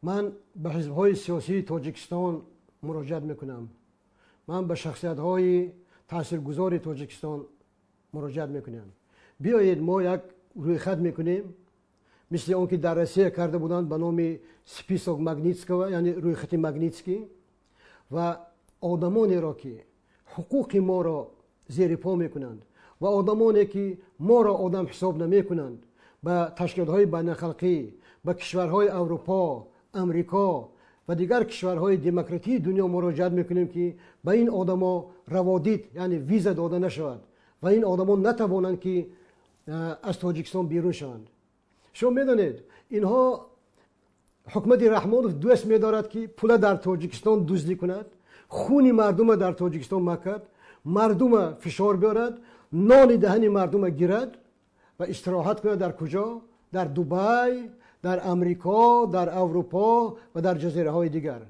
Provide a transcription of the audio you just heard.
Ман ба ҳизбҳои сиёсии Тоҷикистон муроҷиат мекунам. Ман ба шахсиятҳои таъсиргузори Тоҷикистон муроҷиат мекунам. Биёед, мо як рӯйхат мекунем, мисли он ки дар Россия карда буданд ба номи «Список Магнитского», яъне рӯйхати Магнитский, ва одамонеро, ки ҳуқуқи моро зери по мекунанд, ва одамоне ки моро одам ҳисоб намекунанд, ба ташкилотҳои байналхалқӣ, ба кишварҳои Аврупо, Амрико ва дигар кишварҳои демократии дунё муроҷиат мекунем, ки ба ин одамо раводид, яъне виза дода нашавад ва ин одамо натавонанд, ки аз Тоҷикистон берун шаванд. Шумо медонед, инҳо, ҳукумати Раҳмонов дӯст медорад, ки пула дар Тоҷикистон дуздӣ кунад, хуни мардума дар Тоҷикистон макад, мардума фишор биёрад, нони даҳани мардума гирад ва истироҳат кунад. Дар куҷо? Дар Дубай, дар Амрико, дар Аврупо ва дар ҷазираҳои дигар.